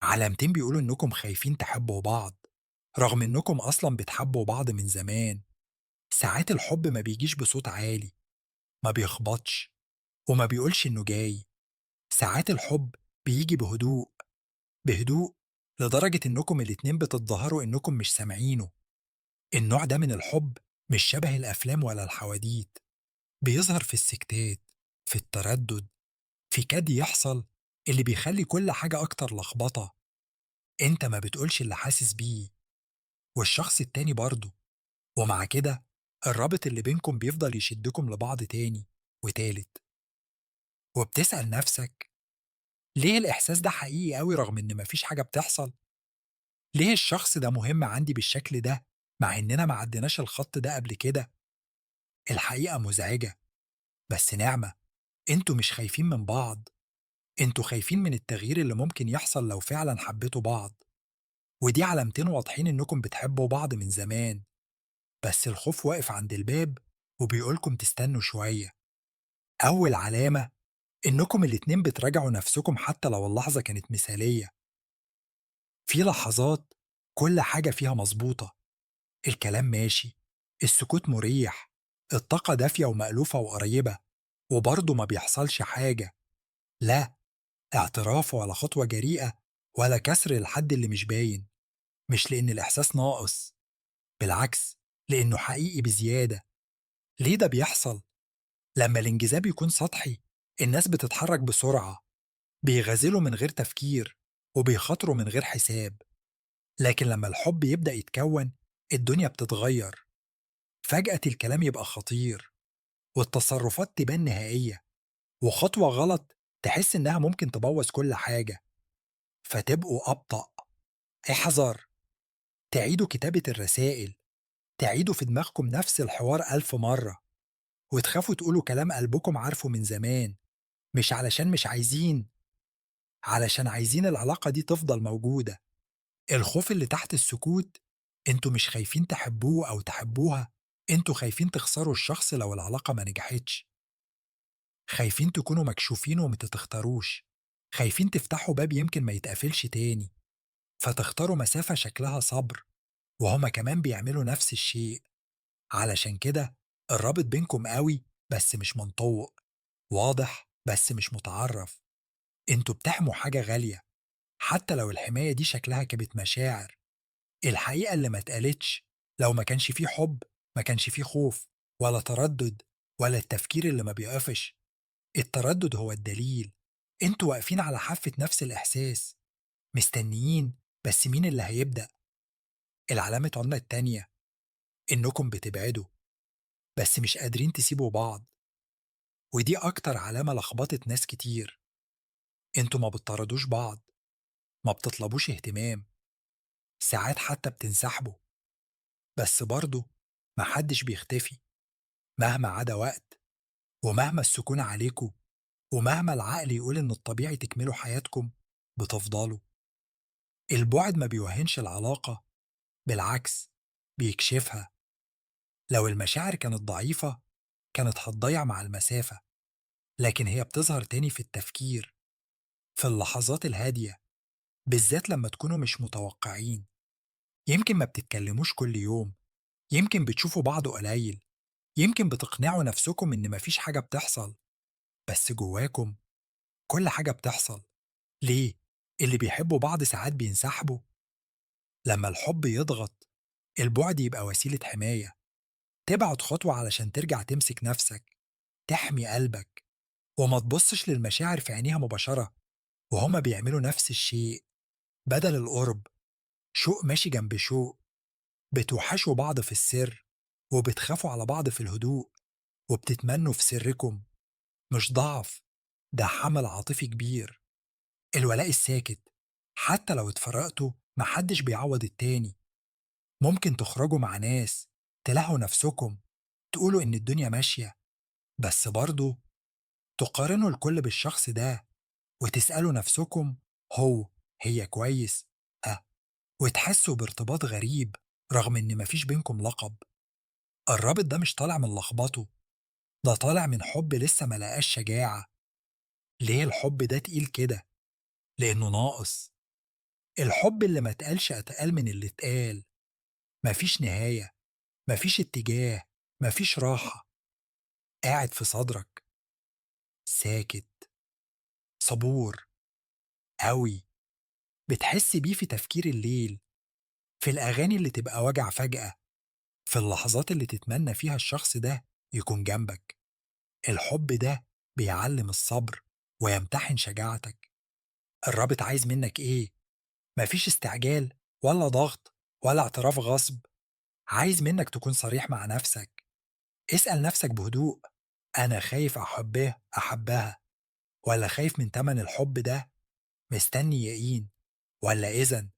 علامتين بيقولوا إنكم خايفين تحبوا بعض رغم إنكم أصلا بتحبوا بعض من زمان. ساعات الحب ما بيجيش بصوت عالي، ما بيخبطش وما بيقولش إنه جاي. ساعات الحب بيجي بهدوء، بهدوء لدرجة إنكم الاتنين بتتظاهروا إنكم مش سامعينه. النوع ده من الحب مش شبه الأفلام ولا الحواديت، بيظهر في السكتات، في التردد، في كاد يحصل اللي بيخلي كل حاجة أكتر لخبطة. أنت ما بتقولش اللي حاسس بيه، والشخص التاني برضه، ومع كده الرابط اللي بينكم بيفضل يشدكم لبعض تاني وتالت. وبتسأل نفسك ليه الإحساس ده حقيقي قوي رغم إن مفيش حاجة بتحصل؟ ليه الشخص ده مهم عندي بالشكل ده مع إننا ما عديناش الخط ده قبل كده؟ الحقيقة مزعجة بس نعمة. انتوا مش خايفين من بعض، انتوا خايفين من التغيير اللي ممكن يحصل لو فعلا حبيتوا بعض. ودي علامتين واضحين انكم بتحبوا بعض من زمان، بس الخوف واقف عند الباب وبيقولكم تستنوا شوية. أول علامة إنكم الاتنين بتراجعوا نفسكم حتى لو اللحظة كانت مثالية. في لحظات كل حاجة فيها مظبوطة، الكلام ماشي، السكوت مريح، الطاقة دافية ومألوفة وقريبة، وبرضه ما بيحصلش حاجة. لا اعتراف ولا خطوة جريئة ولا كسر للحد اللي مش باين. مش لأن الإحساس ناقص، بالعكس لأنه حقيقي بزيادة. ليه ده بيحصل؟ لما الانجذاب يكون سطحي الناس بتتحرك بسرعة، بيغازلوا من غير تفكير وبيخاطروا من غير حساب. لكن لما الحب يبدأ يتكون الدنيا بتتغير. فجأة الكلام يبقى خطير، والتصرفات تبان نهائية، وخطوة غلط تحس إنها ممكن تبوظ كل حاجة. فتبقوا أبطأ، احذر، تعيدوا كتابة الرسائل، تعيدوا في دماغكم نفس الحوار 1000 مرة، وتخافوا تقولوا كلام قلبكم عارفه من زمان. مش علشان مش عايزين، علشان عايزين العلاقة دي تفضل موجودة. الخوف اللي تحت السكوت، انتوا مش خايفين تحبوه أو تحبوها، انتوا خايفين تخسروا الشخص لو العلاقة ما نجحتش. خايفين تكونوا مكشوفين ومتتختاروش، خايفين تفتحوا باب يمكن ما يتقفلش تاني، فتختاروا مسافة شكلها صبر، وهما كمان بيعملوا نفس الشيء. علشان كده الرابط بينكم قوي بس مش منطوق، واضح بس مش متعرف. انتوا بتحموا حاجة غالية حتى لو الحماية دي شكلها كانت مشاعر. الحقيقة اللي ما اتقالتش، لو ما كانش فيه حب ما كانش فيه خوف ولا تردد ولا التفكير اللي ما بيقفش. التردد هو الدليل. انتوا واقفين على حافة نفس الإحساس، مستنيين بس مين اللي هيبدأ. العلامة عندنا التانية إنكم بتبعدوا بس مش قادرين تسيبوا بعض، ودي أكتر علامة لخبطت ناس كتير. انتوا ما بتطردوش بعض، ما بتطلبوش اهتمام، ساعات حتى بتنسحبوا، بس برضه محدش بيختفي مهما عدا وقت، ومهما السكون عليكم، ومهما العقل يقول إن الطبيعي تكملوا حياتكم، بتفضلوا. البعد ما بيوهنش العلاقة، بالعكس بيكشفها. لو المشاعر كانت ضعيفة كانت هتضيع مع المسافة، لكن هي بتظهر تاني في التفكير، في اللحظات الهادية، بالذات لما تكونوا مش متوقعين. يمكن ما بتتكلموش كل يوم، يمكن بتشوفوا بعض قليل، يمكن بتقنعوا نفسكم إن مفيش حاجة بتحصل، بس جواكم كل حاجة بتحصل. ليه؟ اللي بيحبوا بعض ساعات بينسحبوا. لما الحب يضغط البعد يبقى وسيلة حماية، تبعد خطوة علشان ترجع تمسك نفسك، تحمي قلبك، وما تبصش للمشاعر في عينيها مباشرة. وهما بيعملوا نفس الشيء. بدل القرب شوق ماشي جنب شوق، بتوحشوا بعض في السر، وبتخافوا على بعض في الهدوء، وبتتمنوا في سركم. مش ضعف، ده حمل عاطفي كبير. الولاء الساكت، حتى لو اتفرقتوا محدش بيعوض التاني. ممكن تخرجوا مع ناس، تلهوا نفسكم، تقولوا إن الدنيا ماشية، بس برضه تقارنوا الكل بالشخص ده، وتسألوا نفسكم هو هي كويس أه، وتحسوا بارتباط غريب رغم إن مفيش بينكم لقب. الرابط ده مش طالع من لخبطه، ده طالع من حب لسه ما لقاش شجاعة. ليه الحب ده تقيل كده؟ لأنه ناقص. الحب اللي ما اتقالش أتقال من اللي اتقال. مفيش نهاية، مفيش اتجاه، مفيش راحة. قاعد في صدرك، ساكت، صبور قوي. بتحس بيه في تفكير الليل، في الأغاني اللي تبقى وجع فجأة، في اللحظات اللي تتمنى فيها الشخص ده يكون جنبك. الحب ده بيعلم الصبر ويمتحن شجاعتك. الرابط عايز منك إيه؟ مفيش استعجال ولا ضغط ولا اعتراف غصب. عايز منك تكون صريح مع نفسك. اسأل نفسك بهدوء: أنا خايف أحبه أحبها، ولا خايف من تمن الحب ده؟ مستني يقين ولا إذن؟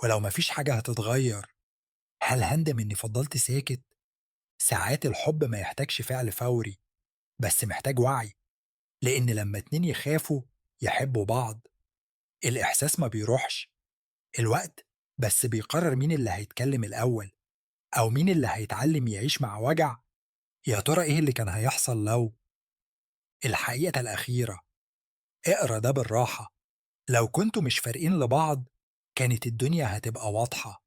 ولو مفيش حاجة هتتغير، هل هندم إني فضلت ساكت؟ ساعات الحب ما يحتاجش فعل فوري، بس محتاج وعي. لأن لما اتنين يخافوا يحبوا بعض، الإحساس ما بيروحش. الوقت بس بيقرر مين اللي هيتكلم الأول، أو مين اللي هيتعلم يعيش مع وجع. يا ترى إيه اللي كان هيحصل لو؟ الحقيقة الأخيرة، اقرأ ده بالراحة. لو كنتوا مش فارقين لبعض كانت الدنيا هتبقى واضحة.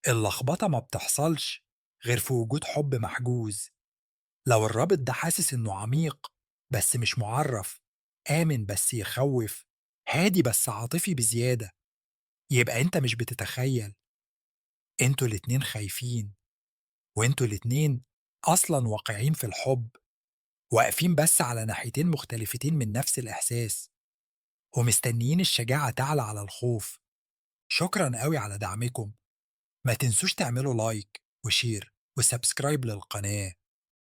اللخبطة ما بتحصلش غير في وجود حب محجوز. لو الرابط ده حاسس إنه عميق بس مش معرف، آمن بس يخوف، هادي بس عاطفي بزيادة، يبقى أنت مش بتتخيل. أنتوا الاتنين خايفين، وأنتوا الاتنين أصلا واقعين في الحب، واقفين بس على ناحيتين مختلفتين من نفس الإحساس، ومستنيين الشجاعة تعلى على الخوف. شكرا قوي على دعمكم. ما تنسوش تعملوا like و share و subscribe للقناة.